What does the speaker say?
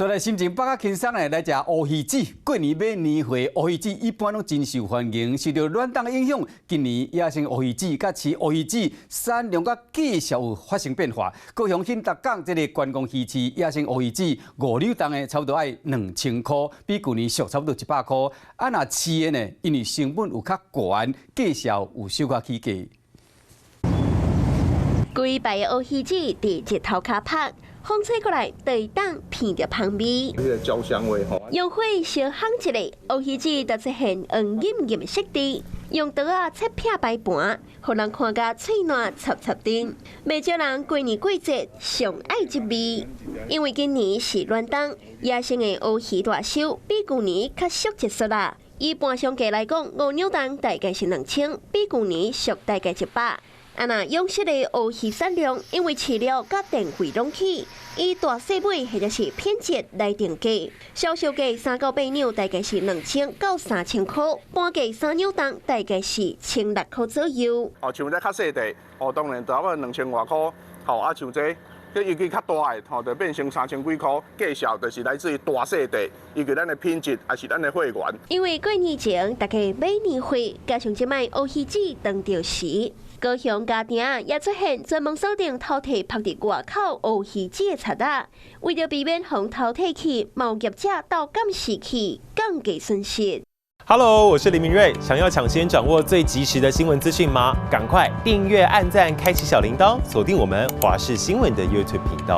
所以心情比較輕鬆咧，來食烏魚子。過年買年貨，烏魚子一般攏真受歡迎。受著暖冬的影響，今年野生烏魚子佮飼烏魚子產量佮價數有發生變化。高雄興達港這個觀光魚市野生烏魚子5兩重的差不多愛2000箍，比舊年俗差不多100箍。啊，若飼的呢，因為成本有較懸，價數有小可起價。規排的烏魚子佇日頭跤曬。風吹過來，就會當鼻著香味。彼个焦香味吼。用火燒烘一下，烏魚子就出現黃艷艷的色澤。用刀仔切片擺盤，予人看甲喙瀾插插甜。袂少人過年過節上愛這味，因為今年是暖冬，野生的烏魚大收，比舊年較俗一撮啦。以盤上價來講，5兩重大概是2000，比舊年俗大概100。啊，若養殖的烏魚產量，因為飼料佮電費攏起，以大細尾或者是品質來定價，銷售價3到8兩大概是2000到3000箍，半價3兩重大概是1600箍左右。哦，像這較細塊，哦，當然差不多2000外箍，吼啊，像這這尤其較大的，吼，就變成3000幾箍。價數就是來自於大細塊，以及咱的品質，抑是咱的貨源。因為過年前大家買年貨，加上這擺烏魚子當著時。高雄家庭也出現專門鎖定偷提曝佇外口烏魚子的賊仔，為著避免予偷提去，嘛有業者鬥監視器降低損失。 Hello，我是林明瑞，想要搶先掌握最及時的新聞資訊嗎？趕快訂閱、按讚、開啟小鈴鐺，鎖定我們華視新聞的 YouTube 頻道。